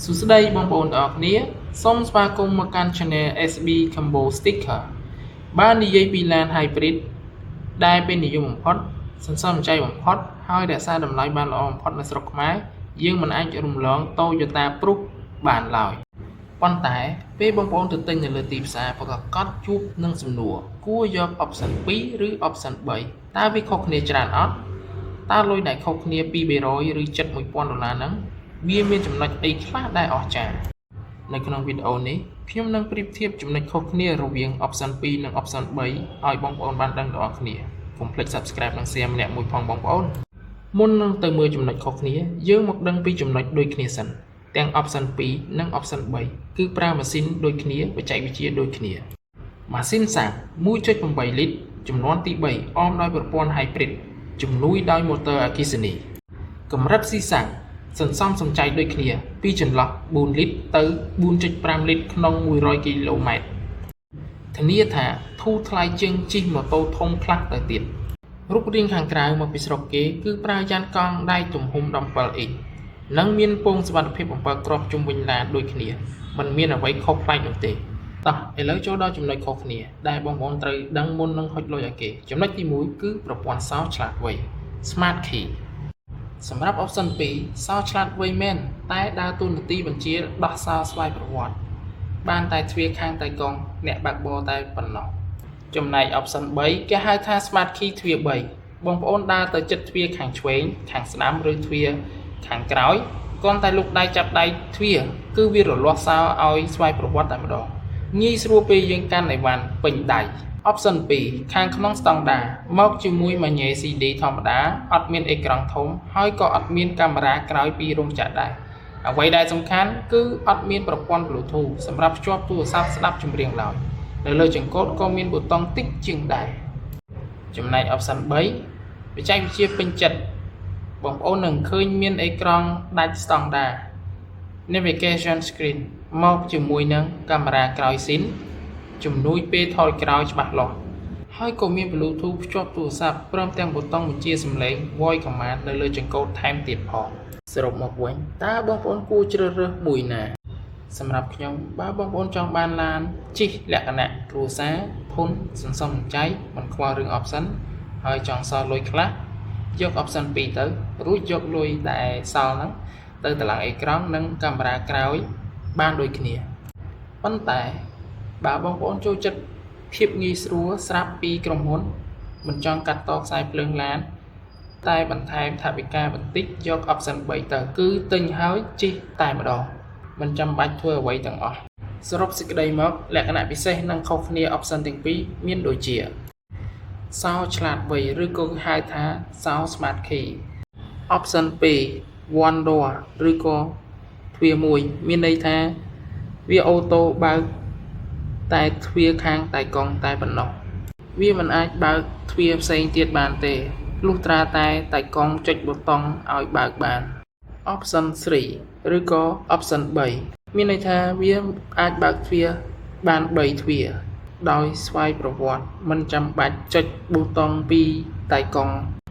សួស្តីបងប្អូនទាំងអស់គ្នាសូមស្វាគមន៍មកកាន់ Channel SB Combo Sticker បាននិយាយពីឡាន Hybrid ដែលពេញនិយមបំផុតសន្សំសំចៃបំផុតហើយរក្សាតម្លៃបានល្អបំផុតនៅស្រុកខ្មែរយើងមិនអាចរំលង Toyota Prius បានឡើយប៉ុន្តែពេលបងប្អូនទៅទិញនៅលើទីផ្សារប្រាកដជួបនឹងសំណួរគួរយក option 2ឬ option 3តើវាខុសគ្នាច្រើនអត់តើលុយដែលខុសគ្នា2 300ឬជិត1000ដុល្លារហ្នឹងវាមានចំណុចអីខ្លះដែលអស្ចារ្យនៅក្នុងវីដេអូនេះខ្ញុំនឹងប្រៀបធៀបចំណុចខុសគ្នារវាង option 2និង option 3ឲ្យបងប្អូនបានដឹងទាំងអស់គ្នាកុំភ្លេច Subscribe និង Share ម្នាក់មួយផងបងប្អូនមុននឹងទៅមើលចំណុចខុសគ្នាយើងមកដឹងពីចំណុចដូចគ្នាសិនទាំង option 2និង option 3គឺប្រើម៉ាស៊ីនដូចគ្នាបច្ចេកវិទ្យាដូចគ្នាម៉ាស៊ីនសាំង1.8លីត្រចំនួនទី3អមដោយប្រព័ន្ធ Hybrid ជំនួយដោយម៉ូទ័រអគ្គិសនីកម្រិតស៊ីសាំងសន្សំសំចៃដូចគ្នាពីចន្លោះ4លីត្រទៅ4.5លីត្រក្នុង100គីឡូម៉ែត្រធានាថាធូរថ្លៃជាងជិះម៉ូតូធំខ្លះទៅទៀតរូបរាងខាងក្រៅមកពីស្រុកគេគឺប្រើយ៉ានកង់ដែកទំហំ17អ៊ីញនិងមានពងសុវត្ថិភាព7គ្រាប់ជុំវិញឡានដូចគ្នាមិនមានអ្វីខុសប្លែកនោះទេតោះឥឡូវចូលដល់ចំណុចខុសគ្នាដែលបងប្អូនត្រូវដឹងមុននឹងហុចលុយឲ្យគេចំណុចទី1គឺប្រព័ន្ធសោឆ្លាតវៃ Smart Key សម្រាប់ option 2សោឆ្លាតវៃមែនតែដើរតួនាទីបញ្ជាដោះសោស្វ័យប្រវត្តិបានតែទ្វារខាងតៃកុងអ្នកបើកបរតែប៉ុណ្ណោះចំណែក option 3គេហៅថា Smart Key ទ្វារ3បងប្អូនដើរទៅជិតទ្វារខាងឆ្វេងខាងស្ដាំឬទ្វារខាងក្រោយគ្រាន់តែលូកដៃចាប់ដៃទ្វារគឺវារលាស់សោឲ្យស្វ័យប្រវត្តិតែម្ដងងាយស្រួលពេលយើងកាន់អីវ៉ាន់ពេញដៃ option 2ខាងក្នុងស្តង់ដាមកជាមួយម៉ាញ៉េ CD ធម្មតាអត់មានអេក្រង់ធំហើយក៏អត់មានកាមេរ៉ាក្រោយពីរោងចក្រដែរអ្វីដែលសំខាន់គឺអត់មានប្រព័ន្ធ Bluetooth សម្រាប់ភ្ជាប់ទូរស័ព្ទស្ដាប់ចម្រៀងឡើយនៅលើចង្កូតក៏មានប៊ូតុងតិចជាងដែរចំណែក option 3បច្ចេកវិទ្យាពេញចិត្តបងប្អូននឹងឃើញមានអេក្រង់ដាច់ស្តង់ដា Navigation Screen មកជាមួយនឹងកាមេរ៉ាក្រោយស៊ីនជំនួយពេលថយក្រោយច្បាស់លាស់ហើយក៏មាន Bluetooth ភ្ជាប់ទូរស័ព្ទព្រមទាំងប៊ូតុងបញ្ជាសំឡេង Voice Command នៅលើចង្កូតថែមទៀតផងសរុបមកវិញតើបងប្អូនគួរជ្រើសរើសមួយណាសម្រាប់ខ្ញុំបើបងប្អូនចង់បានឡានជិះលក្ខណៈគ្រួសារធន់សន្សំសំចៃមិនខ្វល់រឿង option ហើយចង់សល់លុយខ្លះយក option 2ទៅរួចយកលុយដែលសល់ហ្នឹងទៅតម្លើងអេក្រង់និងកាមេរ៉ាក្រោយបានដូចគ្នាប៉ុន្តែបើបងប្អូនចូលចិត្តភាពងាយស្រួលស្រាប់ពីក្រុមហ៊ុនមិនចង់កាត់តខ្សែភ្លើងឡានតែបន្ថែមថវិកាបន្តិចយក option 3ទៅគឺទិញហើយជិះតែម្ដងមិនចាំបាច់ធ្វើអ្វីទាំងអស់សរុបសេចក្តីមកលក្ខណៈពិសេសនិងខុសគ្នា option ទាំងពីរមានដូចជាសោឆ្លាតវៃឬក៏ហៅថាសោ Smart Key option 2 one door ឬក៏ទ្វារមួយមានន័យថាវាauto បើកតែទ្វារខាងតៃកុងតែប៉ុណ្ណោះវាមិនអាចបើកទ្វារផ្សេងទៀតបានទេលុះត្រាតែតៃកុងចុចប៊ូតុងឲ្យបើកបាន option 3ឬក៏ option 3មានន័យថាវាអាចបើកទ្វារបាន3ទ្វារដោយស្វ័យប្រវត្តិមិនចាំបាច់ចុចប៊ូតុងពីតៃកុង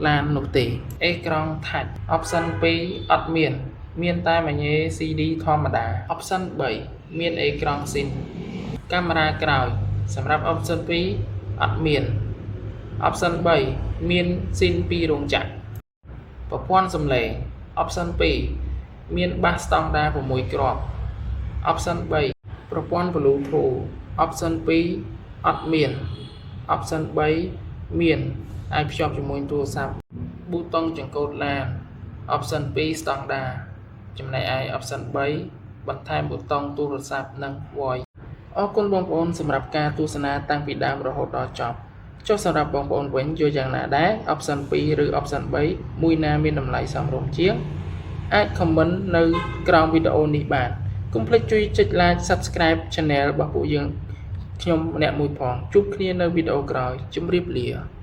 ឡាននោះទេអេក្រង់ Touch option 2អត់មាន មានតែម៉ាញ៉េ CD ធម្មតា option 3មានអេក្រង់ស៊ីនកាមេរ៉ាក្រោយសម្រាប់ option 2អត់មាន option 3មានស៊ីនពីរោងចក្រប្រព័ន្ធសំឡេង option 2មានបាសស្តង់ដា6គ្រាប់ option 3ប្រព័ន្ធ Bluetooth option 2អត់មាន option 3មានអាចភ្ជាប់ជាមួយទូរស័ព្ទប៊ូតុងចង្កូតឡាន option 2ស្តង់ដាចំណែកឯ option 3បន្ថែមប៊ូតុងទូរស័ព្ទនិង Voice អរគុណបងប្អូនសម្រាប់ការទស្សនាតាំងពីដើមរហូតដល់ចប់ចុះសម្រាប់បងប្អូនវិញយល់យ៉ាងណាដែរ option 2ឬ option 3មួយណាមានតម្លៃសមរម្យជាងអាច comment នៅក្រោមវីដេអូនេះបានកុំភ្លេចជួយចុច like Subscribe Channel របស់ពួកយើងខ្ញុំម្នាក់មួយផងជួបគ្នានៅវីដេអូក្រោយជម្រាបលា។